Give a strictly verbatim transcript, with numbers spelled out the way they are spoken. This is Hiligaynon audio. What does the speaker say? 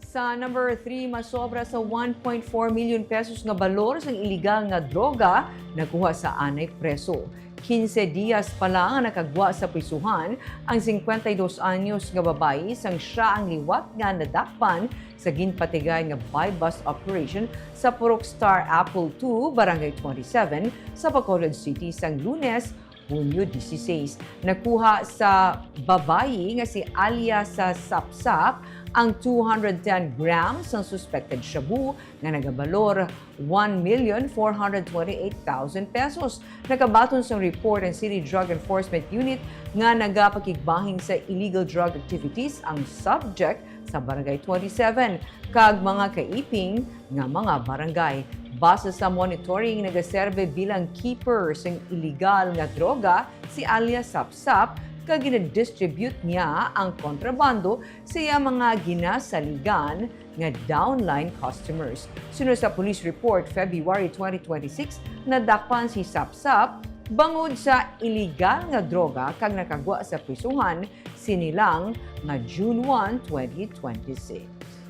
Sa number three, masobra sa one point four million pesos nga balor sang iligal nga droga nakuha sa anay preso. Quince dias pa lang ang nakagwa sa prisuhan ang cincuenta y dos anyos nga babayi, sang siya ang liwat nga nadakpan sa ginpatigay nga buy-bust operation sa Purok Star Apple two, Barangay twenty-seven sa Bacolod City sang Lunes, Hunyo dieciséis. Nakuha sa babayi nga si alias sa Sapsap ang two hundred ten grams sang suspected shabu nga nagabalor one million four hundred twenty-eight thousand pesos. Nakabaton sang report ang City Drug Enforcement Unit nga nagapakigbahin sa illegal drug activities ang subject sa Barangay twenty-seven kag mga kaiping nga mga barangay. Base sa monitoring, nagaserbe bilang keeper sing iligal nga droga si alias Sapsap, kag ginadistribute niya ang kontrabando sa iya mga ginasaligan nga downline customers. Suno sa police report, February twenty twenty-six, nadakpan si Sapsap bangod sa iligal nga droga kag nakagwa sa prisuhan sini lang nga June one, twenty twenty-six.